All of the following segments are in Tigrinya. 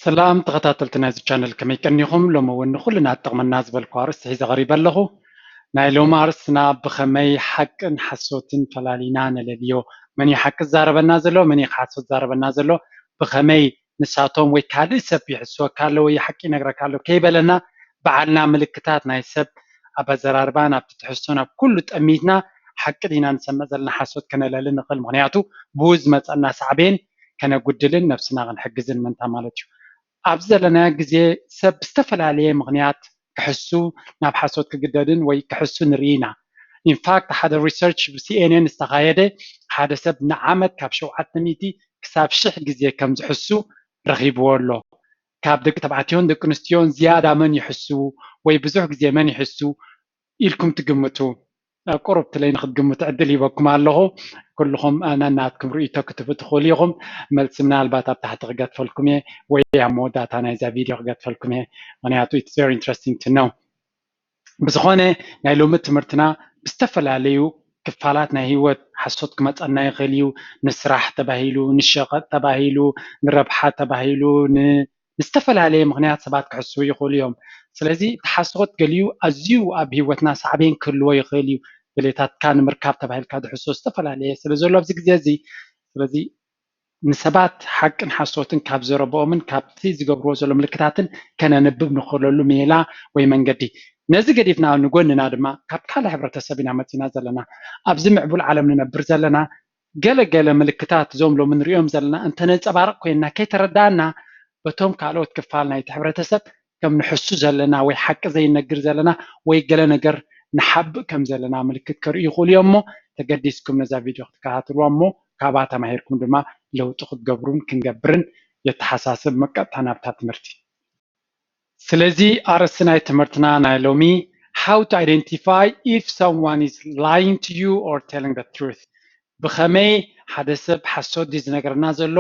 ሰላም ተኸታተልቲ ናይዚ ቻነል፣ ከመይ ቀኒኹም? ሎሚ እውን ንኹልና ትጠቕመና ዝበልኩ ኣርእስቲ ሒዘ ቀሪበ ኣለኹ። ናይ ሎሚ ኣርእስትና ብኸመይ ሓቅን ሓሶትን ፈላሊና ነለልዮ፣ መን እዩ ሓቂ ዝዛረበና ዘሎ፣ መን እዩ ሓሶት ዝዛረበና ዘሎ፣ ብኸመይ ንሳቶም ወይ ካልእ ሰብ ይሕስወካ ኣሎ ወይ ሓቂ ይነግረካ ኣሎ ከይበለና፣ ባዕልና ምልክታት ናይ ሰብ ኣብ ኣዘራርባ፣ ናብቲ ትሕዝቶ፣ ናብ ኩሉ ጠሚትና ሓቂ ዲና ንሰምዕ ዘለና ሓሶት ከነለሊ ንኽእል። ምኽንያቱ ብኡ ዝመፀና ሳዕቤን ከነጉድልን ነብስና ክንሕግዝን ምእንታ ማለት እዩ። ኣብዚ ዘለናዮ ግዜ ሰብ ብዝተፈላለየ ምኽንያት ክሕሱ፣ ናብ ሓሶት ክግደድን ወይ ክሕሱ ንርኢ ኢና። ኢንፋክት ሓደ ሪሰርች ብሲኤንኤን ዝተኻየደ፣ ሓደ ሰብ ንዓመት ካብ ሸውዓተ ሚእቲ ክሳብ ሽሕ ግዜ ከም ዝሕሱ ረኺብዎ ኣሎ። ካብ ደቂ ተባዕትዮን ደቂ ኣንስትዮን ዝያዳ መን ይሕሱ ወይ ብዙሕ ግዜ መን ይሕሱ ኢልኩም ትግምቱ? ኣብ ቁሩብ ትለይ ንክትግምቱ ዕድል ሂበኩም ኣለኹ። ኩልኹም ነናትኩም ርእይቶ ክትህቡ ትኽእሉ ኢኹም። መልሲ ምናልባት ኣብ ታሕቲ ክገድፈልኩም እየ ወይ ኣብ መወዳእታ ናይዛ ቪድዮ ክገድፈልኩም እየ። ምኽንያቱ it's very interesting to know። ብዝኾነ ናይ ሎሚ ትምህርትና ብዝተፈላለዩ ክፋላት ናይ ህይወት ሓሶት ክመፀና ይኽእል እዩ። ንስራሕ ተባሂሉ፣ ንሸቐጥ ተባሂሉ፣ ንረብሓ ተባሂሉ፣ ን- ብዝተፈላለየ ምኽንያት ሰባት ክሕስዉ ይኽእሉ እዮም። ስለዚ እቲ ሓሶት ገሊኡ ኣዝዩ ኣብ ህይወትና ሳዕቤን ክህልዎ ይኽእል እዩ። ድሌታትካ ንምርካብ ተባሂልካ ዝሕሶ ዝተፈላለየ ስለ ዘሎ ኣብዚ ግዜ እዚ፣ ስለዚ ንሰባት ሓቅን ሓሶትን ካብ ዘረብኦምን ካብቲ ዝገብርዎ ዘሎ ምልክታትን ከነንብብ ንኽእለሉ ሜላ ወይ መንገዲ። ነዚ ገዲፍና ንጎንና ድማ ካብ ካልእ ሕብረተሰብ ኢና መፂና ዘለና። ኣብዚ ምዕቡል ዓለም ንነብር ዘለና ገለ ገለ ምልክታት እዞም ሎሚ ንሪኦም ዘለና እንተነንፀባርቕ ኮይንና ከይተረዳእና በቶም ካልኦት ክፋል ናይቲ ሕብረተሰብ ከም ንሕሱ ዘለና ወይ ሓቂ ዘይነግር ዘለና ወይ ገለ ነገር ንሓብእ ከም ዘለና ምልክት ከርእዩ ይኽእሉ እዮም። እሞ ተገዲስኩም ነዛ ቪድዮ ክትከታተልዋ እሞ ካብኣ ተማሂርኩም ድማ ለውጢ ክትገብሩን ክንገብርን የተሓሳስብ። መቀጥታ ናብታ ትምህርቲ። ስለዚ ኣርእስቲ ናይ ትምህርትና ናይ ሎሚ how to identify if someone is lying to you or telling the truth። ብኸመይ ሓደ ሰብ ሓሶት ድዩ ዝነግረና ዘሎ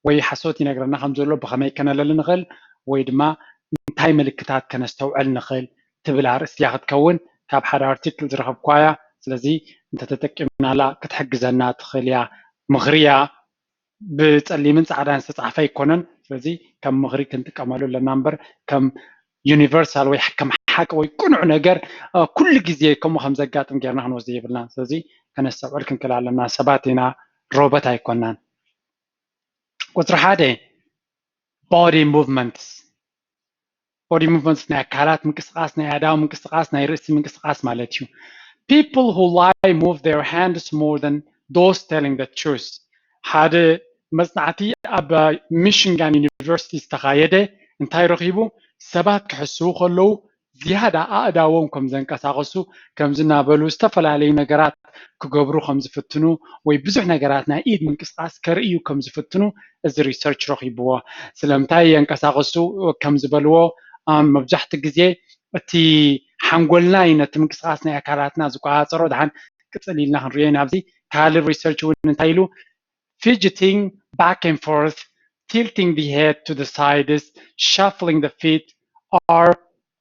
ወይ ሓሶት ይነግረና ከም ዘሎ ብኸመይ ከነለሊ ንኽእል ወይ ድማ እንታይ ምልክታት ከነስተውዕል ንኽእል ትብል ኣርእስቲ እያ ክትከውን። ካብ ሓደ ኣርቲክል ዝረኸብኳ እያ። ስለዚ እንተተጠቂምናላ ክትሕግዘና ትኽእል እያ። ምኽሪ እያ። ብፀሊምን ፃዕዳን ዝተፃሕፈ ኣይኮነን። ስለዚ ከም ምኽሪ ክንጥቀመሉ ኣለና እምበር ከም ዩኒቨርሳል ወይ ከም ሓቂ ወይ ቅኑዕ ነገር ኩሉ ግዜ ከምኡ ከም ዘጋጥም ጌርና ክንወስዶ የብልና። ስለዚ ከነስተውዕል ክንክእል ኣለና። ሰባት ኢና፣ ሮቦት ኣይኮናን። ቁፅሪ ሓደ body movements። Body movements ናይ ኣካላት ምንቅስቃስ፣ ናይ ኣእዳው ምንቅስቃስ፣ ናይ ርእሲ ምንቅስቃስ ማለት እዩ። People who lie move their hands more than those telling the truth። ሓደ መፅናዕቲ ኣብ ሚሽንጋን ዩኒቨርሲቲ ዝተኻየደ እንታይ ረኺቡ? ሰባት ክሕስዉ ከለዉ ዝያዳ ኣእዳዎም ከም ዘንቀሳቐሱ ከምዚ እናበሉ ዝተፈላለዩ ነገራት ክገብሩ ከም ዝፍትኑ ወይ ብዙሕ ነገራት ናይ ኢድ ምንቅስቃስ ከርእዩ ከም ዝፍትኑ እዚ ሪሰርች ረኺብዎ። ስለምንታይ የንቀሳቐሱ ከም ዝበልዎ መብዛሕትኡ ግዜ እቲ ሓንጎልና እዩ ነቲ ምንቅስቃስ ናይ ኣካላትና ዝቆፃፀሮ። ደሓን ቅፅል ኢልና ክንሪኦ ኢና። ኣብዚ ካልእ ሪሰርች እውን እንታይ ኢሉ? Fidgeting back and forth, tilting the head to the sides, shuffling the feet are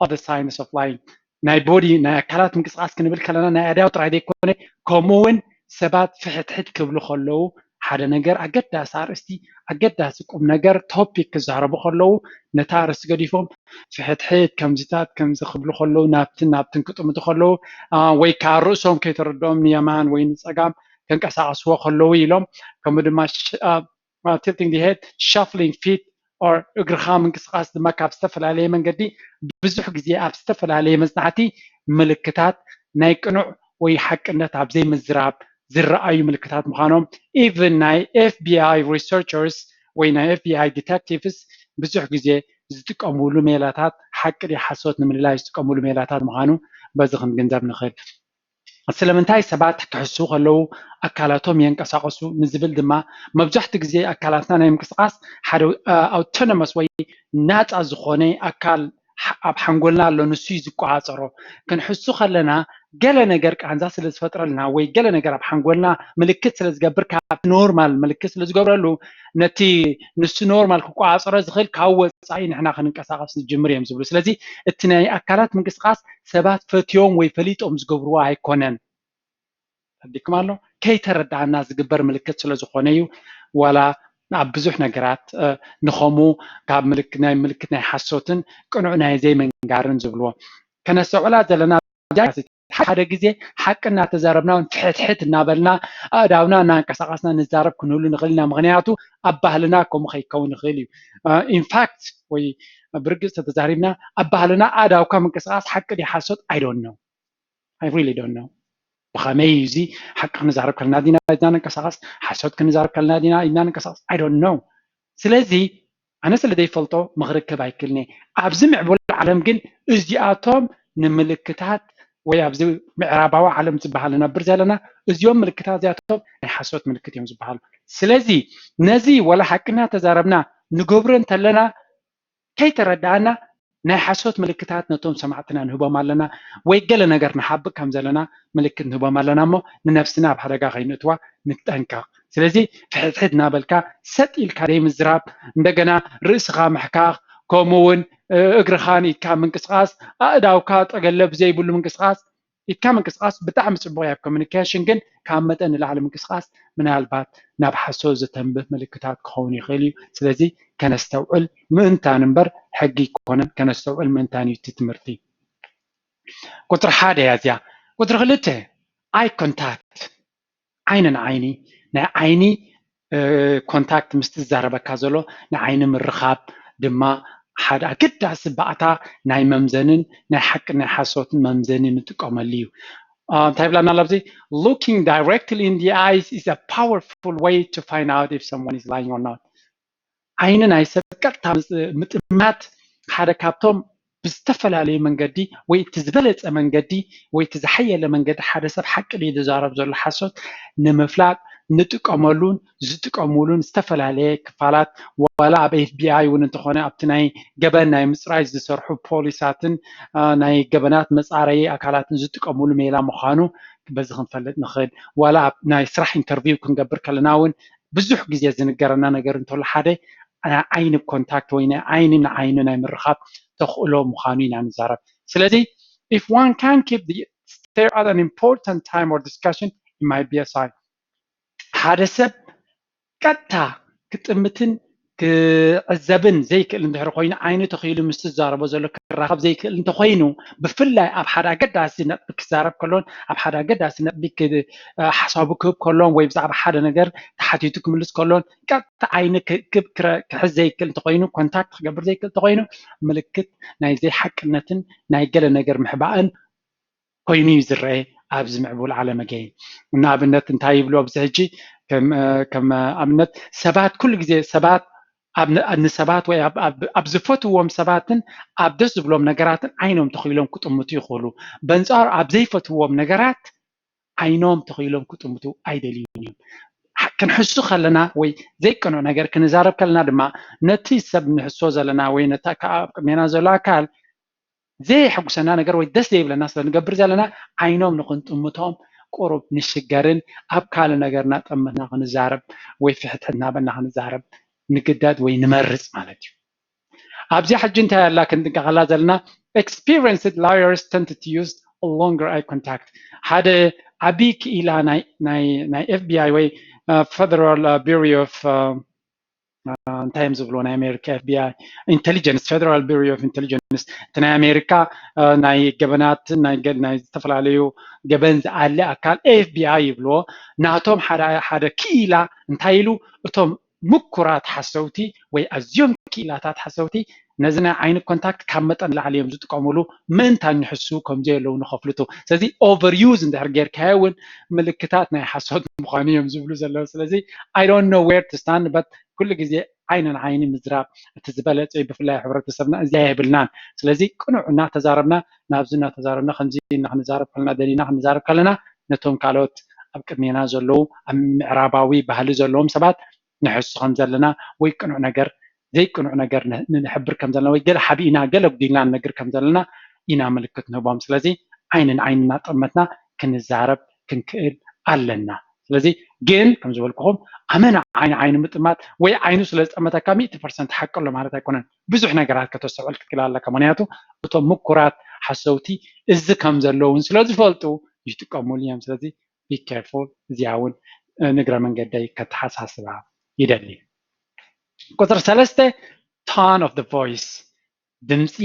all the signs of lying። ናይ ቦዲ ናይ ኣካላት ምንቅስቃስ ክንብል ከለና ናይ ኣእዳው ጥራይ ዘይኮነ ከምኡ እውን ሰባት ፍሕትሕት ክብሉ ከለዉ ሓደ ነገር ኣገዳሲ ኣርእስቲ ኣገዳሲ ቁም ነገር ቶፒክ ክዛረቡ ከለዉ ነታ ኣርእስቲ ገዲፎም ፍሕትሕት ከምዚታት ከምዚ ክብሉ ከለዉ ናብትን ናብትን ክጥምቱ ከለዉ ወይ ከዓ ርእሶም ከይተረድኦም ንየማን ወይ ንፀጋም ከንቀሳቀስዎ ከለዉ ኢሎም ከምኡ ድማ tilting the head, shuffling feet or እግርኻ ምንቅስቃስ ድማ ካብ ዝተፈላለየ መንገዲ ብዙሕ ግዜ ኣብ ዝተፈላለየ መፅናዕቲ ምልክታት ናይ ቅኑዕ ወይ ሓቅነት ኣብ ዘይምዝራብ ዝረኣዩ ምልክታት ምዃኖም even ናይ FBI researchers ወይ ናይ FBI detectives ብዙሕ ግዜ ዝጥቀምሉ ሜላታት ሓቂ ድዩ ሓሶት ንምልላይ ዝጥቀምሉ ሜላታት ምዃኑ በዚ ክንግንዘብ ንኽእል። ስለምንታይ ሰባት ክሕስዉ ከለዉ ኣካላቶም የንቀሳቐሱ ንዝብል ድማ መብዛሕትኡ ግዜ ኣካላትና ናይ ምንቅስቃስ ሓደ ኣውቶኖመስ ወይ ናፃ ዝኾነ ኣካል ኣብ ሓንጎልና ኣሎ ንሱ እዩ ዝቆፃፀሮ። ክንሕሱ ከለና ገለ ነገር ቃንዛ ስለ ዝፈጥረልና ወይ ገለ ነገር ኣብ ሓንጎልና ምልክት ስለ ዝገብር ካብ ኖርማል ምልክት ስለ ዝገብረሉ ነቲ ንሱ ኖርማል ክቆፃፀሮ ዝኽእል ካብ ወፃኢ ንሕና ክንንቀሳቀስ ንጅምር እዮም ዝብሉ። ስለዚ እቲ ናይ ኣካላት ምንቅስቃስ ሰባት ፈትዮም ወይ ፈሊጦም ዝገብርዎ ኣይኮነን። ተረዲእኩም ኣሎ? ከይተረዳእና ዝግበር ምልክት ስለ ዝኾነ እዩ ዋላ ኣብ ብዙሕ ነገራት ንኸምኡ ካብ ናይ ምልክት ናይ ሓሶትን ቅኑዕ ናይ ዘይምንጋርን ዝብልዎ ከነስተውዕላ ዘለና። ሓደ ግዜ ሓቂ እናተዛረብና እውን ትሕትሕት እናበልና ኣእዳውና እናንቀሳቐስና ንዛረብ ክንህሉ ንኽእል ኢና። ምኽንያቱ ኣብ ባህልና ከምኡ ከይከውን ይኽእል እዩ። ኢንፋክት ወይ ብርግፅ ተተዛሪብና ኣብ ባህልና ኣእዳውካ ምንቅስቃስ ሓቂ ድዩ ሓሶት? I don't know. I really don't know. ብኸመይ እዩ እዚ ሓቂ ክንዛረብ ከለና ዲና ኢድና ንንቀሳቐስ፣ ሓሶት ክንዛረብ ከለና ዲና ኢድና ንንቀሳቐስ? I don't know. ስለዚ ኣነ ስለ ዘይፈልጦ ምኽሪ ክህብ ኣይክእልን እየ። ኣብዚ ምዕቡል ዓለም ግን እዚኣቶም ንምልክታት ወይ ኣብዚ ምዕራባዊ ዓለም ዝበሃል ንነብር ዘለና እዚኦም ምልክታት እዚኣቶም ናይ ሓሶት ምልክት እዮም ዝበሃሉ። ስለዚ ነዚ ወላ ሓቂ እናተዛረብና ንገብሮ እንተለና ከይተረዳእና ናይ ሓሶት ምልክታት ነቶም ሰማዕትና ንህቦም ኣለና ወይ ገለ ነገር ንሓብእ ከም ዘለና ምልክት ንህቦም ኣለና እሞ ንነብስና ኣብ ሓደጋ ከይንእትዋ ንጠንቀቕ። ስለዚ ፍሕትሕት እናበልካ ሰጥ ኢልካ ዘይምዝራብ፣ እንደገና ርእስኻ ምሕካኽ፣ ከምኡ እውን እግርኻን ኢድካ ምንቅስቃስ፣ ኣእዳውካ ጠገለ ብዘይብሉ ምንቅስቃስ፣ ኢድካ ምንቅስቃስ ብጣዕሚ ፅቡቅ እዩ ኣብ ኮሚኒኬሽን፣ ግን ካብ መጠን ንላዕሊ ምንቅስቃስ ምናልባት ናብ ሓሶት ዘተንብህ ምልክታት ክኸውን ይኽእል እዩ። ስለዚ ከነስተውዕል ምእንታን እምበር ሕጊ ኣይኮነን፣ ከነስተውዕል ምእንታን እዩ እቲ ትምህርቲ። ቁፅሪ ሓደ እያ እዚኣ። ቁፅሪ ክልተ ኣይ ኮንታክት፣ ዓይኒ ንዓይኒ፣ ናይ ዓይኒ ኮንታክት ምስቲ ዝዛረበካ ዘሎ ንዓይኒ ምርኻብ ድማ ሓደ ኣገዳሲ ባእታ ናይ መምዘንን ናይ ሓቂ ናይ ሓሶትን መምዘኒ ንጥቀመሉ እዩ። እንታይ ይብላና ኣሎ ኣብዚ? Looking directly in the eyes is a powerful way to find out if someone is lying or not. ዓይኒ ናይ ሰብ ቀጥታ ምጥማት ሓደ ካብቶም ብዝተፈላለዩ መንገዲ ወይ እቲ ዝበለፀ መንገዲ ወይ እቲ ዝሓየለ መንገዲ ሓደ ሰብ ሓቂ ድዩ ዝዛረብ ዘሎ ሓሶት ንምፍላጥ ንጥቀመሉን ዝጥቀሙሉን ዝተፈላለየ ክፋላት ዋላ ኣብ ኤፍ ቢ ኣይ እውን እንተኾነ ኣብቲ ናይ ገበን ናይ ምፅራይ ዝሰርሑ ፖሊሳትን ናይ ገበናት መፃረዪ ኣካላትን ዝጥቀሙሉ ሜላ ምዃኑ በዚ ክንፈልጥ ንኽእል። ዋላ ኣብ ናይ ስራሕ ኢንተርቪው ክንገብር ከለና እውን ብዙሕ ግዜ ዝንገረና ነገር እንተሎ ሓደ ናይ ዓይኒ ኮንታክት ወይ ናይ ዓይኒ ንዓይኒ ናይ ምርኻብ ተኽእሎ ምዃኑ ኢና ንዛረብ። ስለዚ if one can keep the stare at an important time or discussion, it might be a sign. ሓደ ሰብ ቀጥታ ክጥምትን ክዕዘብን ዘይክእል እንድሕር ኮይኑ ዓይኑ ተኽኢሉ ምስቲ ዝዛረቦ ዘሎ ክራኸብ ዘይክእል እንተኮይኑ ብፍላይ ኣብ ሓደ ኣገዳሲ ነጥቢ ክዛረብ ከሎን ኣብ ሓደ ኣገዳሲ ነጥቢ ሓሳቡ ክህብ ከሎን ወይ ብዛዕባ ሓደ ነገር ተሓቲቱ ክምልስ ከሎን ቀጥታ ዓይኒ ክክብ ክሕዝ ዘይክእል እንተኮይኑ ኮንታክት ክገብር ዘይክእል እንተኮይኑ ምልክት ናይ ዘይሓቅነትን ናይ ገለ ነገር ምሕባእን ኮይኑ እዩ ዝረአ ኣብዚ ምዕቡል ዓለም ኣገይን። ንኣብነት እንታይ ይብሉ ኣብዚ ሕጂ ከም ኣብነት ሰባት ኩሉ ግዜ ሰባት ንሰባት ወይ ኣብ ዝፈትዎም ሰባትን ኣብ ደስ ዝብሎም ነገራትን ዓይኖም ተኽኢሎም ክጥምቱ ይኽእሉ። በንፃሩ ኣብ ዘይፈትዎም ነገራት ዓይኖም ተኽኢሎም ክጥምቱ ኣይደልዩን እዮም። ክንሕሱ ከለና ወይ ዘይቀንዑ ነገር ክንዛረብ ከለና ድማ ነቲ ሰብ ንሕሶ ዘለና ወይ ነቲ ኣብ ቅድሜና ዘሎ ኣካል ዘየሐጉሰና ነገር ወይ ደስ ዘይብለና ስለ ንገብር ዘለና ዓይኖም ንክንጥምቶም ቁሩብ ንሽገርን ኣብ ካልእ ነገር እናጠመትና ክንዛረብ ወይ ፍሕትሕት እናበልና ክንዛረብ ንግደድ ወይ ንመርፅ ማለት እዩ። ኣብዚኣ ሕጂ እንታይ ኣላ ክንጥንቀቐላ ዘለና? Experienced liars tend to use a longer eye contact. ሓደ ዓብዪ ክኢላ ናይ ኤፍ ቢ ኣይ ወይ Federal Bureau of እንታይ እዮም ዝብልዎ ናይ ኣሜሪካ ኤፍ ቢ ኣይ ኢንቴሊጀንስ ፌደራል ቢሮ ኦፍ ኢንቴሊጀንስ እቲ ናይ ኣሜሪካ ናይ ገበናት ናይ ዝተፈላለዩ ገበን ዝኣሊ ኣካል ኤፍ ቢ ኣይ ይብልዎ። ናቶም ሓደ ክኢላ እንታይ ኢሉ እቶም ምኩራት ሓሰውቲ ወይ ኣዝዮም ክኢላታት ሓሰውቲ ነዚ ናይ ዓይኒ ኮንታክት ካብ መጠን ላዕሊ እዮም ዝጥቀምሉ ምእንታን ንሕሱ ከምዘየለዉ ንኸፍልጡ። ስለዚ ኦቨር ዩዝ እንድሕር ጌርካዮ እውን ምልክታት ናይ ሓሶት ምዃኑ እዮም ዝብሉ ዘለዉ። ስለዚ I don't know where to stand but ኩሉ ግዜ ዓይኒ ንዓይኒ ምዝራብ እቲ ዝበለፀ እዩ። ብፍላይ ሕብረተሰብና እዚኣ የብልናን። ስለዚ ቅኑዕ እናተዛረብና ናብዚ እናተዛረብና ከምዚ ኢና ክንዛረብ ከለና ደሊና ክንዛረብ ከለና ነቶም ካልኦት ኣብ ቅድሜና ዘለዉ ኣብ ምዕራባዊ ባህሊ ዘለዎም ሰባት ንሕሱ ከም ዘለና ወይ ቅኑዕ ነገር ዘይቅኑዕ ነገር ንሕብር ከም ዘለና ወይ ገለ ሓቢእና ገለ ኣጉዲልና ንነግር ከም ዘለና ኢና ምልክት ንህቦም። ስለዚ ዓይኒ ንዓይኒ እናጠመትና ክንዛረብ ክንክእል ኣለና። ስለዚ ግን ከም ዝበልኩኹም ኣመና ዓይኒ ዓይኒ ምጥማት ወይ ዓይኑ ስለ ዝጠመተካ ሚእቲ ፐርሰንት ሓቂ ኣሎ ማለት ኣይኮነን። ብዙሕ ነገራት ከተስተውዕል ክትክእል ኣለካ። ምክንያቱ እቶም ምኩራት ሓሰውቲ እዚ ከም ዘለውን ስለ ዝፈልጡ ይጥቀሙሉ እዮም። ስለዚ be careful። እዚኣ እውን ንግረ መንገደይ ከተሓሳስባ ይደሊ። ቁፅሪ ሰለስተ tone of the voice ድምፂ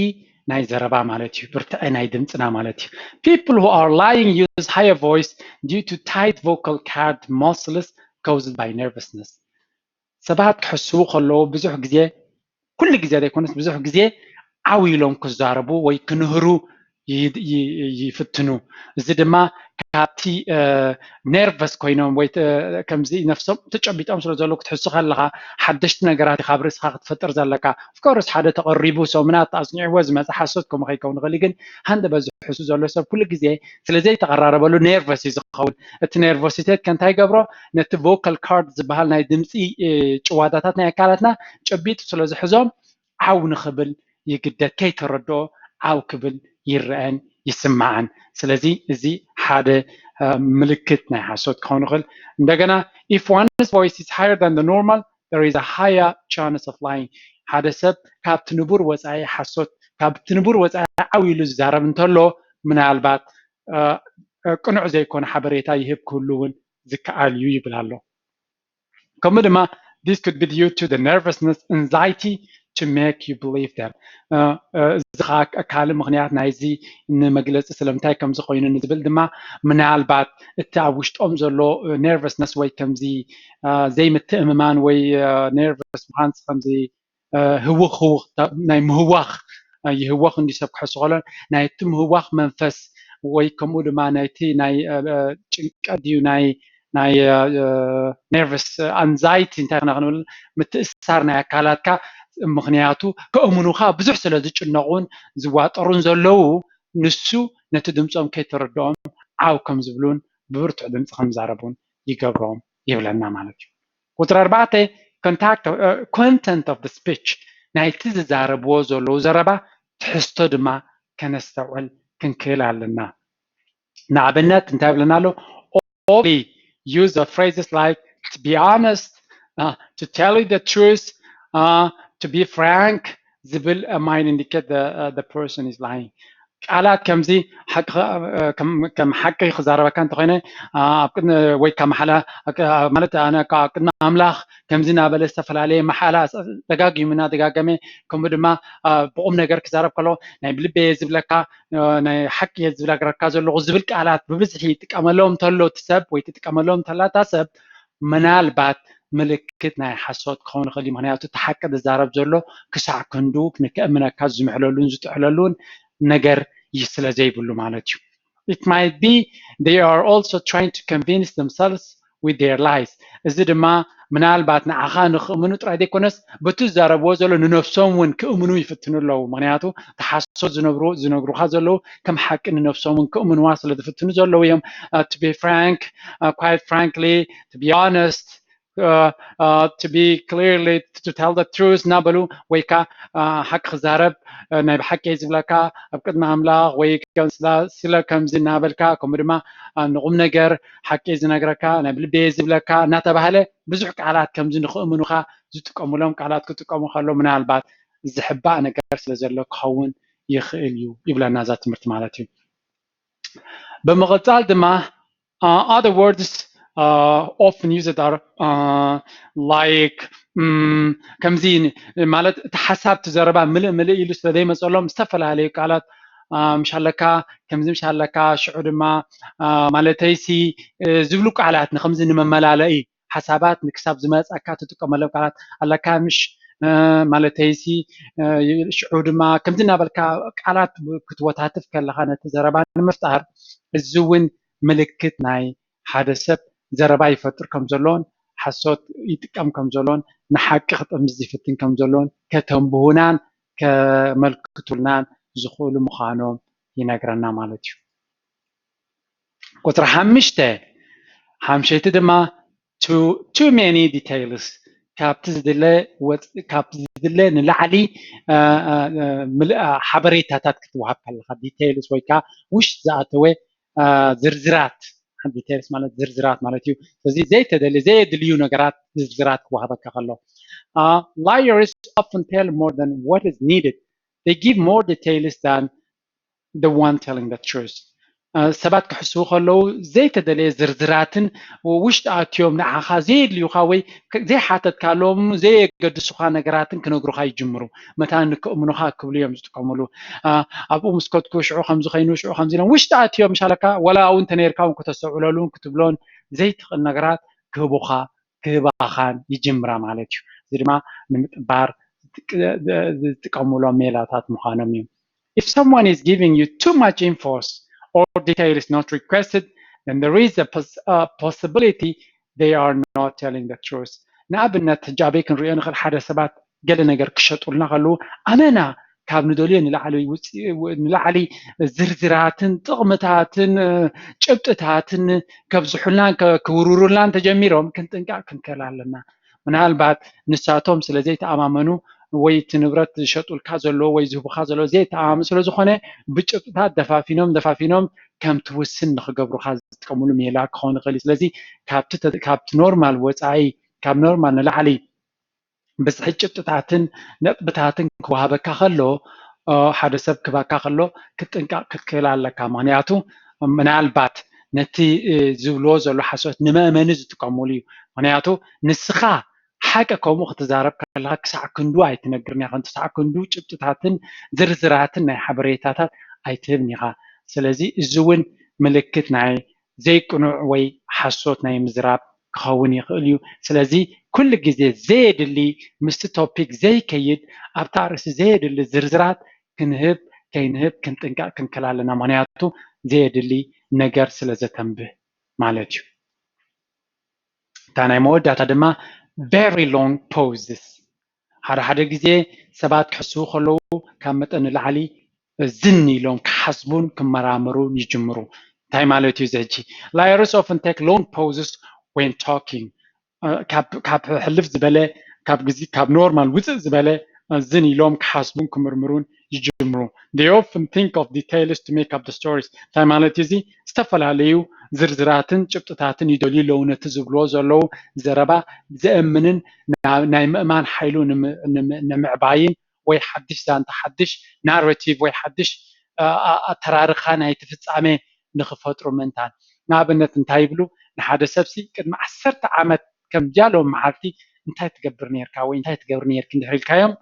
ናይ ዘረባ ማለት እዩ። ብርትዐ ናይ ድምፅና ማለት እዩ። People who are lying use higher voice due to tight vocal cord muscles caused by nervousness። ሰባት ክሕስቡ ከለዉ ብዙሕ ግዜ፣ ኩሉ ግዜ ዘይኮነስ ብዙሕ ግዜ ዓው ኢሎም ክዛረቡ ወይ ክንህሩ ይፍትኑ። እዚ ድማ ካብቲ ነርቨስ ኮይኖም ወይ ከምዚ ነፍሶም ተጨቢጦም ስለ ዘለዉ ክትሕሱ ከለኻ ሓደሽቲ ነገራት ካብ ርእስኻ ክትፈጥር ዘለካ። ኦፍኮርስ ሓደ ተቐሪቡ ሰሙናት ኣጽኒዕዎ ዝመጽእ ሓሶት ከምኡ ከይከውን ይኽእል እዩ፣ ግን ሃንደበት ዝሕሱ ዘሎ ሰብ ኩሉ ግዜ ስለ ዘይተቐራረበሉ ነርቨስ እዩ ዝኸውን። እቲ ነርቨሲቴት ከ እንታይ ይገብሮ? ነቲ ቮካል ካርድ ዝበሃል ናይ ድምፂ ጭዋዳታት ናይ ኣካላትና ጨቢጡ ስለ ዝሕዞም ዓው ንኽብል ይግደድ፣ ከይተረድኦ ዓው ክብል ይረአን ይስማዓን። ስለዚ እዚ ሓደ ምልክት ናይ ሓሶት ክኸውን ይኽእል። እንደገና if one's voice is higher than the normal there is a higher chance of lying። ሓደ ሰብ ካብቲ ንቡር ወፃኢ ሓሶት፣ ካብቲ ንቡር ወፃኢ ዓው ኢሉ ዝዛረብ እንተሎ ምናልባት ቅኑዕ ዘይኮነ ሓበሬታ ይህብ ክህሉ እውን ዝከኣል እዩ ይብል ኣሎ። ከምኡ ድማ this could be due to the nervousness, anxiety to make you believe them። እዚ ከዓ ካልእ ምኽንያት ናይዚ ንመግለፂ ስለምንታይ ከምዚ ኮይኑ ንዝብል ድማ ምናልባት እቲ ኣብ ውሽጦም ዘሎ ነርቨስነስ ወይ ከምዚ ዘይምትእምማን ወይ ነርቨስ ምዃን ከምዚ ህውኽ ህውኽ ናይ ምህዋኽ ይህወኽ እንዲ ሰብ ክሕሱ ከሎ ናይቲ ምህዋኽ መንፈስ ወይ ከምኡ ድማ ናይቲ ናይ ጭንቀት ድዩ ናይ ናይ ነርቨስ ኣንዛይቲ እንታይ ክና ክንብል ምትእሳር ናይ ኣካላትካ ምክንያቱ ከእምኑካ ብዙሕ ስለ ዝጭነቁን ዝዋጠሩን ዘለዉ ንሱ ነቲ ድምፆም ከይተረድኦም ዓው ከም ዝብሉን ብብርቱዕ ድምፂ ከም ዛረቡን ይገብሮም ይብለና ማለት እዩ። ቁፅሪ ኣርባዕተ content of the speech ናይቲ ዝዛረብዎ ዘለዉ ዘረባ ትሕዝቶ ድማ ከነስተውዕል ክንክእል ኣለና። ንኣብነት እንታይ ይብለና ኣሎ? Only use of phrases like to be honest, uh, to tell you the truth, uh, to be frank ዝብል might indicate the, uh, the person is lying። ቃላት ከምዚ ከም ሓቂ ክዛረበካ እንተኮይነ ኣብ ቅድሚ ወይ ካብ መሓላ ማለት ኣነ ኣብ ቅድሚ ኣምላኽ ከምዚ እናበለ ዝተፈላለየ መሓላ ደጋጊሙ እናደጋገመ ከምኡ ድማ ብቁም ነገር ክዛረብ ከሎ ናይ ብልበየ ዝብለካ ናይ ሓቂ እየ ዝነግረካ ዘለኹ ዝብል ቃላት ብብዝሒ ይጥቀመሎም እንተሎ እቲ ሰብ ወይ ትጥቀመሎም እንተላ እታ ሰብ ምናልባት ምልክት ናይ ሓሶት ክኸውን ይኽእል እዩ። ምክንያቱ እቲ ሓቂ ዝዛረብ ዘሎ ክሳዕ ክንዱ ንከእምነካ ዝምሕለሉን ዝጥሕለሉን ነገር ስለ ዘይብሉ ማለት እዩ። It might be they are also trying to convince themselves with their lies። እዚ ድማ ምናልባት ንዓኻ ንክእምኑ ጥራይ ዘይኮነስ በቲ ዝዛረብዎ ዘሎ ንነብሶም እውን ክእምኑ ይፍትኑ ኣለዉ። ምክንያቱ ተሓሶት ዝነብሩ ዝነግሩካ ዘለዉ ከም ሓቂ ንነብሶም እውን ክእምንዋ ስለ ዝፍትኑ ዘለዉ እዮም። To be frank, quite frankly, to be honest, to be clearly, to tell the truth እናበሉ ወይ ከዓ ሓቂ ክዛረብ ናይ ብሓቂ ዝብለካ ኣብ ቅድሚ ኣምላኽ ወይ ስለ ከምዚ እናበልካ ከምኡ ድማ ንቁም ነገር ሓቂ ዝነግረካ ናይ ብልቤ ዝብለካ እናተባህለ ብዙሕ ቃላት ከምዚ ንክእምኑካ ዝጥቀሙሎም ቃላት ክጥቀሙ ከሎ ምናልባት ዝሕባእ ነገር ስለ ዘሎ ክኸውን ይኽእል እዩ ይብለና እዛ ትምህርቲ ማለት እዩ። ብምቕጻል ድማ other words often used are like ከምዚ ማለት እቲ ሓሳብ እቲ ዘረባ ምልእ ምልእ ኢሉ ስለ ዘይመፀሎም ዝተፈላለዩ ቃላት ምሻለካ ከምዚ ምሻለካ ሽዑ ድማ ማለተይሲ ዝብሉ ቃላት ንከምዚ ንመመላለኢ ሓሳባት ንክሳብ ዝመፀካ ትጥቀመሎም ቃላት ኣለካ ምሽ ማለተይሲ ሽዑ ድማ ከምዚ እናበልካ ቃላት ክትወታትፍ ከለካ ነቲ ዘረባ ንምፍጣር እዚ እውን ምልክት ናይ ሓደ ሰብ ዘረባ ይፈጥር ከም ዘሎን ሓሶት ይጥቀም ከም ዘሎን ንሓቂ ክጥምዝ ይፍትን ከም ዘሎን ከተንብሁናን ከመልክቱልናን ዝኽእሉ ምዃኖም ይነግረና ማለት እዩ። ቁፅሪ ሓምሽተ ሓምሸይቲ ድማ too many details ካብቲ ዝድለ ካብቲ ዝድለ ንላዕሊ ሓበሬታታት ክትወሃብ ከለካ details ወይ ከዓ ውሽጢ ዝኣተወ ዝርዝራት details ማለት ዝርዝራት ማለት እዩ። ስለዚ ዘይተደልየ ዘየድልዩ ነገራት ዝርዝራት ክወሃበካ ከሎ liars often tell more than what is needed. They give more details than the one telling the truth. ሰባት ክሕስቡ ከለዉ ዘይተደለየ ዝርዝራትን ውሽጢ ኣትዮም ንዓኻ ዘየድልዩኻ ወይ ዘይሓተትካሎም ዘየገድሱኻ ነገራትን ክነግሩኻ ይጅምሩ። መታን ንክእምኑኻ ክብሉ እዮም ዝጥቀምሉ። ኣብኡ ምስ ከድኩ ሽዑ ከምዚ ኮይኑ ሽዑ ከምዚ ኢሎም ውሽጢ ኣትዮም ሻለካ ወላ ኣብኡ እንተነይርካ እውን ከተስተውዕለሉን ክትብሎን ዘይትኽእል ነገራት ክህቡኻ ክህባኻን ይጅምራ ማለት እዩ። እዚ ድማ ንምጥባር ዝጥቀምሎም ሜላታት ምዃኖም እዩ። If someone is giving you too much infos or detail is not requested, then there is a, pos a possibility they are not telling the truth. ንኣብነት ሕጂ ኣበይ ክንሪኦ ንኽእል? ሓደ ሰባት ገለ ነገር ክሸጡልና ከለዉ ኣመና ካብ ንደልዮ ንላዕሊ ዝርዝራትን ጥቕምታትን ጭብጥታትን ከብዝሑልናን ክውርሩልናን ተጀሚሮም ክንጥንቀቕ ክንክእል ኣለና። ምናልባት ንሳቶም ስለ ዘይተኣማመኑ ወይ እቲ ንብረት ዝሸጡልካ ዘለዎ ወይ ዝህቡካ ዘለዎ ዘይተኣማመኑ ስለ ዝኾነ ብጭብጥታት ደፋፊኖም ደፋፊኖም ከም ትውስን ንክገብሩካ ዝጥቀምሉ ሜላ ክኸውን ይኽእል እዩ። ስለዚ ካብቲ ኖርማል ወፃኢ ካብ ኖርማል ንላዕሊ ብዝሒ ጭብጥታትን ነጥብታትን ክወሃበካ ከሎ ሓደ ሰብ ክባካ ከሎ ክትጥንቀቕ ክትክእል ኣለካ። ምክንያቱ ምናልባት ነቲ ዝብልዎ ዘሎ ሓሶት ንመእመኒ ዝጥቀምሉ እዩ። ምክንያቱ ንስኻ ሓቂ ከምኡ ክትዛረብ ከለካ ክሳዕ ክንዱ ኣይትነግርን ኢኻ። ክሳዕ ክንዱ ጭብጥታትን ዝርዝራትን ናይ ሓበሬታታት ኣይትህብን ኢኻ። ስለዚ እዚ እውን ምልክት ናይ ዘይቅኑዕ ወይ ሓሶት ናይ ምዝራብ ክኸውን ይኽእል እዩ። ስለዚ ኩሉ ግዜ ዘየድሊ ምስቲ ቶፒክ ዘይከይድ ኣብቲ ኣርእስቲ ዘየድሊ ዝርዝራት ክንህብ ከይንህብ ክንጥንቀቕ ክንክእል ኣለና። ምክንያቱ ዘየድሊ ነገር ስለ ዘተንብህ ማለት እዩ። እታ ናይ መወዳእታ ድማ very long pauses። ሓደ ሓደ ግዜ ሰባት ክሕስቡ ከለዉ ካብ መጠን ንላዕሊ ዝን ኢሎም ክሓስቡን ክመራመሩን ይጅምሩ። እንታይ ማለት እዩ እዚ ሕጂ? Liars often take long pauses when talking. ካብ ሕልፍ ዝበለ ካብ ግዜ ካብ ኖርማል ውፅእ ዝበለ ዝን ኢሎም ክሓስቡን ክምርምሩን ይጅምሩ። They often think of details to make up the stories. እንታይ ማለት እዩ እዚ? ዝተፈላለዩ ዝርዝራትን ጭብጥታትን ይደልዩ ኣለዉ ነቲ ዝብልዎ ዘለዉ ዘረባ ዘእምንን ናይ ምእማን ሓይሉ ንምዕባይን ወይ ሓድሽ ዛንታ ሓድሽ ናራቲቭ ወይ ሓድሽ ኣተራርኻ ናይቲ ፍፃሜ ንክፈጥሩ ምእንታን። ንኣብነት እንታይ ይብሉ? ንሓደ ሰብሲ ቅድሚ ዓሰርተ ዓመት ከምዚኣ ሎም መዓልቲ እንታይ ትገብር ነርካ ወይ እንታይ ትገብር ነርኪ እንድሕር ኢልካዮም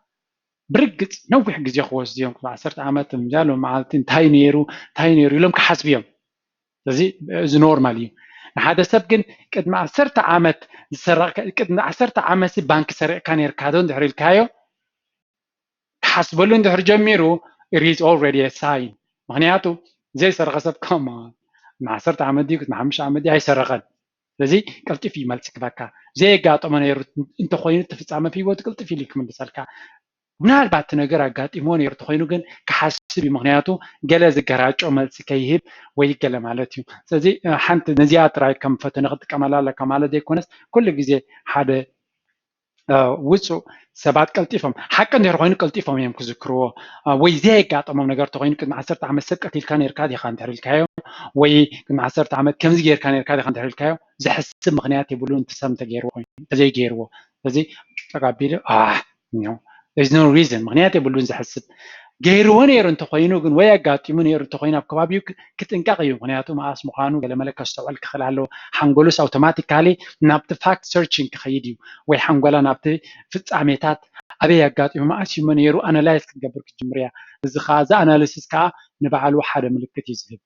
ብርግፅ ነዊሕ ግዜ ክወስዱ እዮም። ዓሰርተ ዓመት እምጃሎ መዓልቲ እንታይ ነይሩ እንታይ ነይሩ ኢሎም ክሓስቡ እዮም። ስለዚ እዚ ኖርማል እዩ። ንሓደ ሰብ ግን ቅድሚ ዓሰርተ ዓመት ዝሰረቕ ቅድሚ ዓሰርተ ዓመት ባንኪ ሰሪቕካ ነርካ ዶ እንድሕር ኢልካዮ ክሓስበሉ እንድሕር ጀሚሩ it is already a sign። ምክንያቱ ዘይሰረቐ ሰብ ከማ ንዓሰርተ ዓመት ድዩ ንሓሙሽተ ዓመት ድዩ ኣይሰረቐን። ስለዚ ቀልጢፍ እዩ መልሲ ክበካ። ዘየጋጠሞ ነይሩ እንተኮይኑ እቲ ፍፃመ ህይወቱ ቅልጥፍ ኢሉ ክምልሰልካ። ምናልባት እቲ ነገር ኣጋጢሞ ነይሩ ተኮይኑ ግን ክሓስብ እዩ። ምክንያቱ ገለ ዝገራጮ መልሲ ከይህብ ወይ ገለ ማለት እዩ። ስለዚ ሓንቲ ነዚኣ ጥራይ ከም ፈተነ ክትጥቀመላ ኣለካ ማለት ዘይኮነስ ኩሉ ግዜ ሓደ ውፁእ ሰባት ቀልጢፎም ሓቂ እንድሕር ኮይኑ ቀልጢፎም እዮም ክዝክርዎ። ወይ ዘየጋጠሞም ነገር ተኮይኑ ቅድሚ ዓሰርተ ዓመት ሰብ ቀቲልካ ነርካ ዲካ እንድሕር ኢልካዮ ወይ ቅድሚ ዓሰርተ ዓመት ከምዚ ጌርካ ነርካ ዲካ እንድሕር ኢልካዮ ዘሕስብ ምክንያት የብሉን። እቲ ሰብ እንተገይርዎ ኮይኑ እንተዘይገይርዎ ስለዚ ጠቃቢሉ no reason ምክንያት የብሉን ዘሕስብ። ገይርዎ ነይሩ እንተኮይኑ ግን ወይ ኣጋጢሙ ነይሩ እንተኮይኑ ኣብ ከባቢኡ ክጥንቀቕ እዩ። ምክንያቱ መኣስ ምኳኑ ገለመለ ከስተውዕል ክኽእል ኣለዎ። ሓንጎሉስ ኣውቶማቲካሊ ናብቲ ፋክት ሰርችንግ ክኸይድ እዩ ወይ ሓንጎላ ናብቲ ፍፃሜታት ኣበይ ኣጋጢሙ መኣስ እዩሞ ነይሩ ኣናላይዝ ክትገብር ክትጅምር እያ። እዚ ከዓ እዚ ኣናሊሲስ ከዓ ንባዕሉ ሓደ ምልክት እዩ ዝህብ።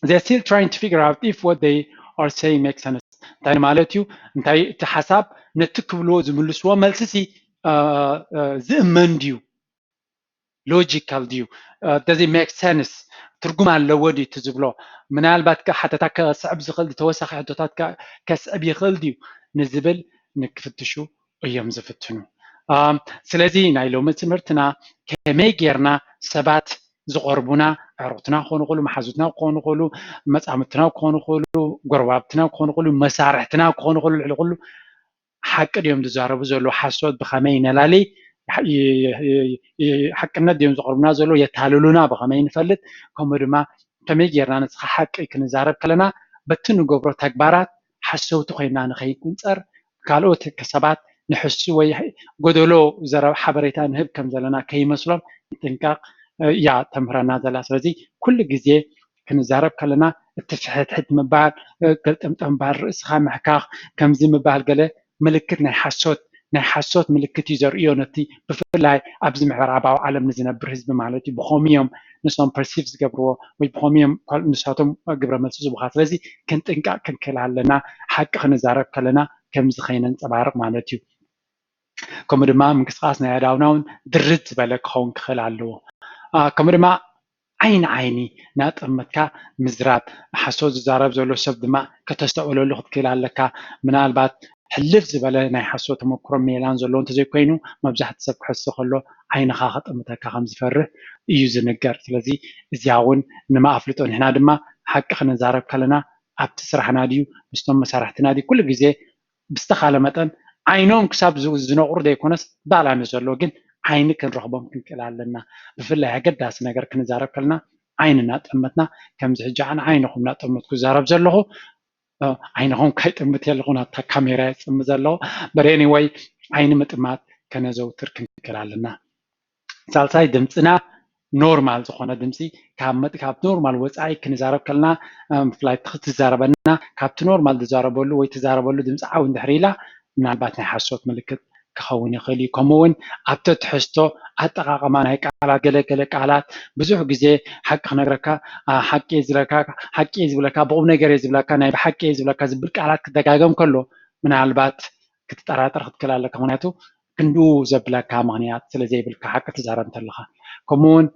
They're still trying to figure out if what they are saying makes sense. እንታይ ማለት እዩ? እንታይ እቲ ሓሳብ ነቲ ክብልዎ ዝምልስዎ መልስሲ ዝእመን ድዩ? ሎጂካል ድዩ? Does it make sense? ትርጉም ኣለዎ ድዩ እቲ ዝብሎ? ምናልባት ሓተታ ከስዕብ ዝኽእል ተወሳኺ ሕቶታት ከስዕብ ይኽእል ድዩ ንዝብል ንክፍትሹ እዮም ዝፍትኑ። ስለዚ ናይ ሎሚ ትምህርትና ከመይ ጌርና ሰባት ዝቐርቡና ኣዕሩኽትና ክኾኑ ይኽእሉ፣ መሓዙትና ክኾኑ ይኽእሉ፣ መፃምድትና ክኾኑ ይኽእሉ፣ ጎረባብትና ክኾኑ ይኽእሉ፣ መሳርሕትና ክኾኑ ይኽእሉ፣ ልዕሊ ኩሉ ሓቂ ድዮም ዝዛረቡ ዘለዉ ሓሶት ብኸመይ ነላሊ ሓቅነት ድዮም ዝቐርቡና ዘለዉ የታልሉና ብኸመይ ንፈልጥ ከምኡ ድማ ከመይ ጌርና ንስኻ ሓቂ ክንዛረብ ከለና በቲ ንገብሮ ተግባራት ሓሰውቲ ኮይና ንኸይንቁንፀር ካልኦት ሰባት ንሕሱ ወይ ጎደሎ ዘረብ ሓበሬታ ንህብ ከም ዘለና ከይመስሎም ጥንቃቕ እያ ተምህረና ዘላ። ስለዚ ኩሉ ግዜ ክንዛረብ ከለና እቲ ፍሕትሕት ምባል፣ ገልጠምጠም ምባል፣ ርእስኻ ምሕካኽ፣ ከምዚ ምባል ገለ ምልክት ናይ ሓሶት ናይ ሓሶት ምልክት እዩ ዘርእዮ። ነቲ ብፍላይ ኣብዚ ምዕራባዊ ዓለም ንዝነብር ህዝቢ ማለት እዩ። ብኸምኡ እዮም ንሶም ፐርሲቭ ዝገብርዎ ወይ ብኸምኡ እዮም ንሳቶም ግብረ መልሲ ዝቡኻ። ስለዚ ክንጥንቀቕ ክንክእል ኣለና። ሓቂ ክንዛረብ ከለና ከምዚ ከይነንፀባርቕ ማለት እዩ። ከምኡ ድማ ምንቅስቃስ ናይ ኣእዳውና እውን ድርት ዝበለ ክኸውን ክኽእል ኣለዎ። ከምኡ ድማ ዓይኒ ዓይኒ እናጠመትካ ምዝራብ፣ ሓሶት ዝዛረብ ዘሎ ሰብ ድማ ከተስተውዕለሉ ክትክእል ኣለካ። ምናልባት ሕልፍ ዝበለ ናይ ሓሶት ተመክሮ ሜላን ዘለዎ እንተዘይኮይኑ፣ መብዛሕትኡ ሰብ ክሕሶ ከሎ ዓይንኻ ከጠምተካ ከም ዝፈርህ እዩ ዝንገር። ስለዚ እዚኣ እውን ንማኣፍልጦ፣ ንሕና ድማ ሓቂ ክንዛረብ ከለና ኣብቲ ስራሕና ድዩ ምስቶም መሳርሕትና ድዩ ኩሉ ግዜ ብዝተኻለ መጠን ዓይኖም ክሳብ ዝነቑሩ ዘይኮነስ ባላንስ ዘሎ ግን ዓይኒ ክንረኽቦም ክንክእል ኣለና። ብፍላይ ኣገዳሲ ነገር ክንዛረብ ከለና ዓይኒ እናጠመትና፣ ከምዚ ሕጂ ኣነ ዓይንኹም እናጠመትኩ ዝዛረብ ዘለኹ ዓይንኹም ካይጥምት የለኹ፣ ናብታ ካሜራ ይፅም ዘለኹ። በሬኒ ወይ ዓይኒ ምጥማት ከነዘውትር ክንክእል ኣለና። ሳልሳይ ድምፅና ኖርማል ዝኾነ ድምፂ ካብ ኖርማል ወፃኢ ክንዛረብ ከለና፣ ብፍላይ ትዛረበና ካብቲ ኖርማል ዝዛረበሉ ወይ ትዛረበሉ ድምፂ ዓው እንድሕር ኢላ ምናልባት ናይ ሓሶት ምልክት ክኸውን ይኽእል እዩ። ከምኡ እውን ኣብቲ ትሕዝቶ ኣጠቓቕማ ናይ ቃላት፣ ገለገለ ቃላት ብዙሕ ግዜ ሓቂ ክነግረካ፣ ሓቂ ዝብለካ፣ ሓቂ ዝብለካ፣ ብቑም ነገር ዝብለካ፣ ናይ ብሓቂ ዝብለካ ዝብል ቃላት ክደጋገም ከሎ ምናልባት ክትጠራጠር ክትክእል ኣለካ። ምክንያቱ ክንድኡ ዘብለካ ምኽንያት ስለ ዘይብልካ ሓቂ ትዛረብ እንተለኻ። ከምኡውን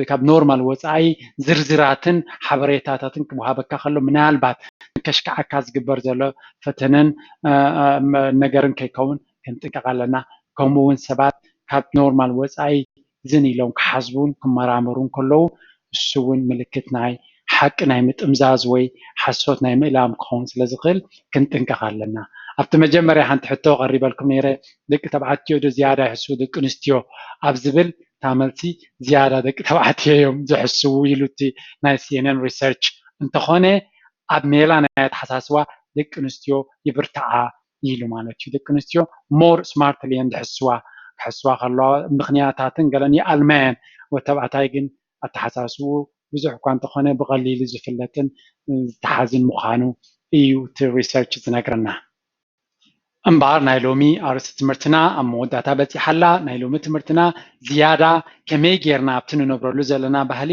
ካብ ኖርማል ወፃኢ ዝርዝራትን ሓበሬታታትን ክወሃበካ ከሎ ምናልባት ከሽክዓካ ዝግበር ዘሎ ፈተነን ነገርን ከይከውን ክንጥንቀቕ ኣለና። ከምኡ እውን ሰባት ካብ ኖርማል ወፃኢ ዝን ኢሎም ክሓስቡን ክመራመሩን ከለዉ እሱ እውን ምልክት ናይ ሓቂ ናይ ምጥምዛዝ ወይ ሓሶት ናይ ምእላም ክኸውን ስለ ዝኽእል ክንጥንቀቕ ኣለና። ኣብቲ መጀመርያ ሓንቲ ሕቶ ቀሪበልኩም ነይረ፣ ደቂ ተባዕትዮ ዶ ዝያዳ ይሕስዉ ደቂ ኣንስትዮ ኣብ ዝብል፣ እታ መልሲ ዝያዳ ደቂ ተባዕትዮ እዮም ዝሕስዉ ኢሉ እቲ ናይ ሲኤንኤን ሪሰርች። እንተኾነ ኣብ ሜላ ናይ ኣተሓሳስባ ደቂ ኣንስትዮ ይብርትዓ ኢሉ ማለት እዩ። ደቂ ኣንስትዮ ሞር ስማርትሊ እየን ዝሕስዋ። ክሕስዋ ከለዋ ምኽንያታትን ገለን ይኣልማየን። ወተባዕታይ ግን ኣተሓሳስቡ ብዙሕ እኳ እንተኾነ ብቐሊሉ ዝፍለጥን ዝተሓዝን ምዃኑ እዩ እቲ ሪሰርች ዝነግረና። እምበኣር ናይ ሎሚ ኣርእስቲ ትምህርትና ኣብ መወዳእታ በፂሓ ኣላ። ናይ ሎሚ ትምህርትና ዝያዳ ከመይ ጌርና ኣብቲ ንነብረሉ ዘለና ባህሊ፣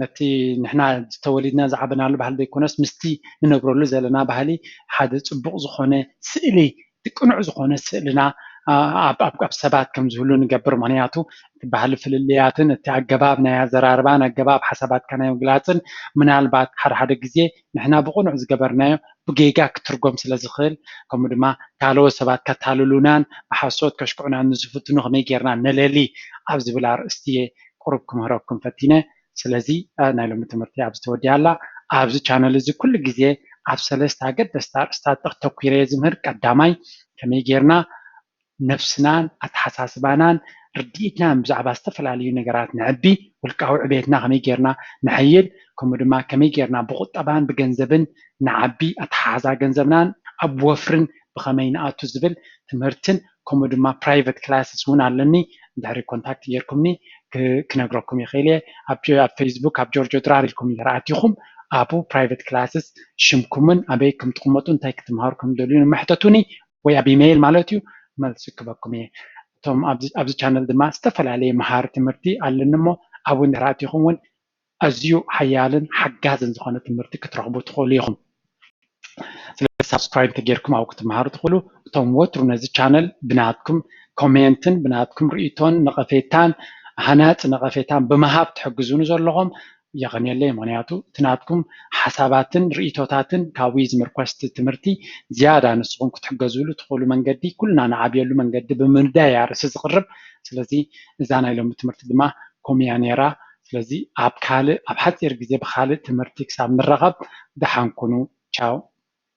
ነቲ ንሕና ዝተወሊድና ዝዓበናሉ ባህሊ ዘይኮነስ ምስቲ ንነብረሉ ዘለና ባህሊ ሓደ ፅቡቕ ዝኾነ ስእሊ፣ እቲ ቅኑዕ ዝኾነ ስእልና ኣብ ሰባት ከም ዝህሉ ንገብር። ምኽንያቱ እቲ ባህሊ ፍልልያትን እቲ ኣገባብ ናይ ኣዘራርባን ኣገባብ ሓሳባትካ ናይ ምግላፅን ምናልባት ሓደ ሓደ ግዜ ንሕና ብቕኑዕ ዝገበርናዮ ብጌጋ ክትርጎም ስለ ዝኽእል፣ ከምኡ ድማ ካልኦት ሰባት ከታልሉናን ብሓሶት ከሽክዑናን ንዝፍትኑ ከመይ ጌርና ነለሊ ኣብ ዝብል ኣርእስቲ እየ ቁሩብ ክምህረኩም ፈቲነ። ስለዚ ናይ ሎሚ ትምህርቲ ኣብዚ ተወዲኣ ኣላ። ኣብዚ ቻነል እዚ ኩሉ ግዜ ኣብ ሰለስተ ኣገደስቲ ኣርእስታት ተተኲረ እየ ዝምህር። ቀዳማይ ከመይ ጌርና ነብስናን ኣተሓሳስባናን ርድኢትናን ብዛዕባ ዝተፈላለዩ ነገራት ነዕቢ፣ ውልቃዊ ዕቤትና ከመይ ጌርና ነሐይል፣ ከምኡ ድማ ከመይ ጌርና ብቁጠባን ብገንዘብን ንዓቢ፣ ኣተሓሕዛ ገንዘብናን ኣብ ወፍርን ብኸመይ ንኣቱ ዝብል ትምህርትን ከምኡ ድማ ፕራይቨት ክላስስ እውን ኣለኒ። እንድሕሪ ኮንታክት ጌርኩምኒ ክነግረኩም ይኽእል እየ። ኣብ ፌስቡክ ኣብ ጆርጆ ድራር ኢልኩም እንድሕር ኣቲኹም ኣብኡ ፕራይቨት ክላስስ ሽምኩምን ኣበይ ከም ትቕመጡ እንታይ ክትምሃሩ ከም ትደልዩ ንምሕተቱኒ ወይ ኣብ ኢሜይል ማለት እዩ መልሲ ክበኩም እየ። እቶም ኣብዚ ቻነል ድማ ዝተፈላለየ መሃሪ ትምህርቲ ኣለኒ እሞ ኣብኡ እንድሕር ኣቲኹም እውን ኣዝዩ ሓያልን ሓጋዝን ዝኾነ ትምህርቲ ክትረኽቡ ትኽእሉ ኢኹም። ስለዚ ሳብስክራይብ እንተጌርኩም ኣብኡ ክትመሃሩ ትኽእሉ። እቶም ወትሩ ነዚ ቻነል ብናትኩም ኮሜንትን ብናትኩም ርእይቶን ነቐፌታን ሃናፂ ነቐፌታን ብምሃብ ትሕግዙኒ ዘለኹም የቐንየለይ። ምኽንያቱ እቲ ናትኩም ሓሳባትን ርእይቶታትን ካብኡ ዝምርኮስ እቲ ትምህርቲ ዝያዳ ንስኹም ክትሕገዝሉ ትኽእሉ መንገዲ ኩልና ንዓብየሉ መንገዲ ብምንዳይ እያ ርእሲ ዝቕርብ። ስለዚ እዛ ናይ ሎሚ ትምህርቲ ድማ ከምኡ እያ ነይራ። ስለዚ ኣብ ካልእ ኣብ ሓፂር ግዜ ብኻልእ ትምህርቲ ክሳብ ንራኸብ ደሓን ኩኑ። ቻው።